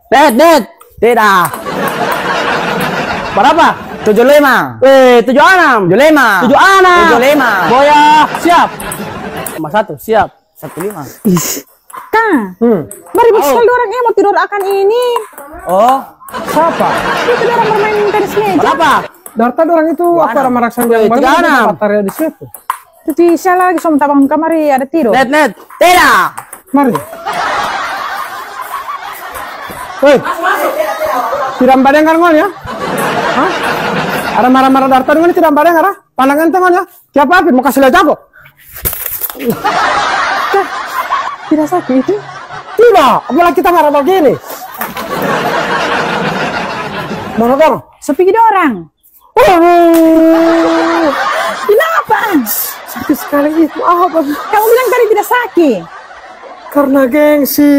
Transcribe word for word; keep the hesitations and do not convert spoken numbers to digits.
Det, det. Tidak. Berapa? Tujuh lima. Eh, tujuh enam. Tujuh lima. Tujuh enam. Tujuh lima. Boya, siap. Nomor satu, siap. Satu lima. Kang, Hmm. mari Oh. sekali orang, eh, mau tidur akan ini. Oh. Siapa? Itu orang bermain tenis meja. Berapa? Dari tadi orang itu Dua apa enam. Orang merasa Eh, yang tiga bagus enam. Tempat area di situ. Jadi saya lagi sama tabang kamari ada tidur. Net, net. Tidak. Mari. Hei. Tidak badengar ngon ya? Hah? Ada marah-marah dari tadi ngon tidak badengar ah? Pandang enteng ngon ya? Siapa api mau kasih jago? Tidak sakit itu. Tidak, apalagi kita marah begini. Mana dong? Sepi dorang. Aduh. Kenapa? Sakit sekali itu apa? Kamu bilang tadi tidak sakit. Karena gengsi.